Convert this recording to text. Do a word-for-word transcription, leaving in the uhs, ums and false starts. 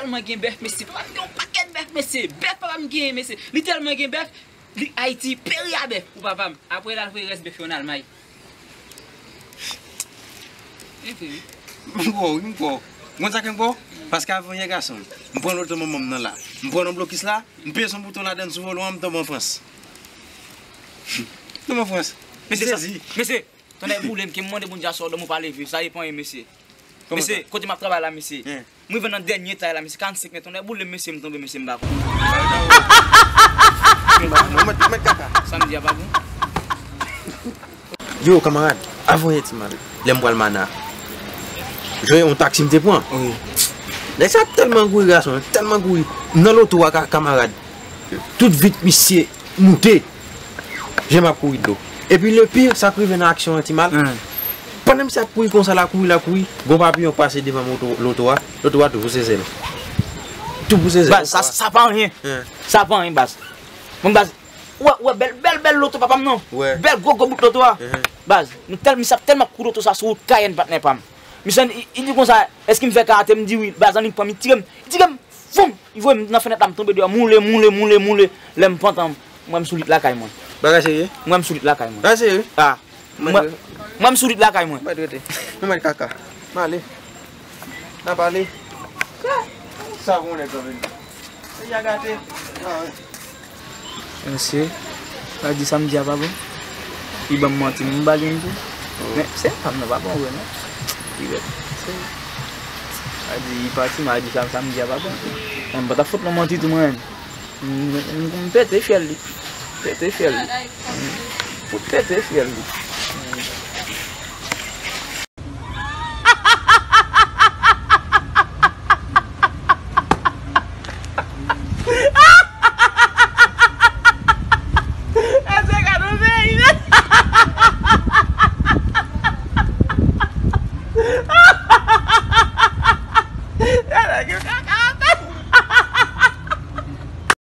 Tèlman gen bèf, mesye. Papa m gen yon pakèt bèf, mesye. Bèf papa m genyen, mesye. Li tèlman gen bèf, li Ayiti peri a bèf pou papa m. Apre l al voye rès bèf yo an Almay. Enfen wi. M kwè w, wi, m kwè w. Ou konn sa k fè m kwè w? Paske avan yè gason, m pran loto manman m nan la. M pran nan blokis la, m peze yon bouton ladann sou volan an, m tonbe an Frans. M tonbe an Frans. M sezi. Mesye, tonnè boule m, ke m mande Bondye aswè, dòmi w pa leve, sa e pa anyen, mesye. Kòman sa? Mesye, kote m ap travay la, mesye. M rive nan dènye etay la, mesye, karannsenk mèt, tonnè boule m, mesye, m tonbe, mesye, m pa konn. Ou mèt, ou mèt kaka. Sa m di a pa bon. Yo, kanmarad, avan yè ti mal, lè m pral Mana, jwenn yon taksi m te pran. Wi. Nèg sa tèlman kouri, gason, tèlman kouri. M nan loto a, ka-, kanmarad. Tout vit misye moute. Jan m ap kouri dlo. Epi le pire, sa k rive nan aksyon an, ti mal. Pandan misye ap kouri konsa, l ap kouri, l ap kouri, gon papiyon pase devan moto, loto a, loto a tou pouse zèl. Tou pouse zèl. Baz, sa, sa pa anyen. Sa pa anyen, baz. Mwen, baz, ou wè, ou wè bèl, bèl, bèl loto papa m nan. Bèl gwo, gwo bout loto a. Baz, nou tèl, misye ap tèlman kouri loto sa sou wout Kayèn, patnè pa m. Misye, li, li di konsa, èske m fè karate? M di wi. Baz, annik pran m, li tire m. Li tire m, foum! Li voye m nan fenèt la, m tonbe deyò, moule, moule, moule, moule. Lè m pantan, m wè m sou lit lakay mwen. Bagay serye? M wè m sou lit lakay mwen. Bagay serye? Ah. M wè, m wè m sou lit lakay mwen. M mèt rete. M mèt kaka. M ale. N ap ale. Sa bon nèg kanmenm. Peyi a gate. Ah, wi. Mesye, pa di sa m di a pa bon. Li ban m manti, m ba li yon tou. Men, se pa m nan, pa bon vre, non. Li bèt. Se, pa di, li pati, m a di sa, sa m di a pa bon. Men m pa ta fout nan manti tou, mwen. M, m, m pete fyèl li. Pete fyèl li. M fout pete fyèl li.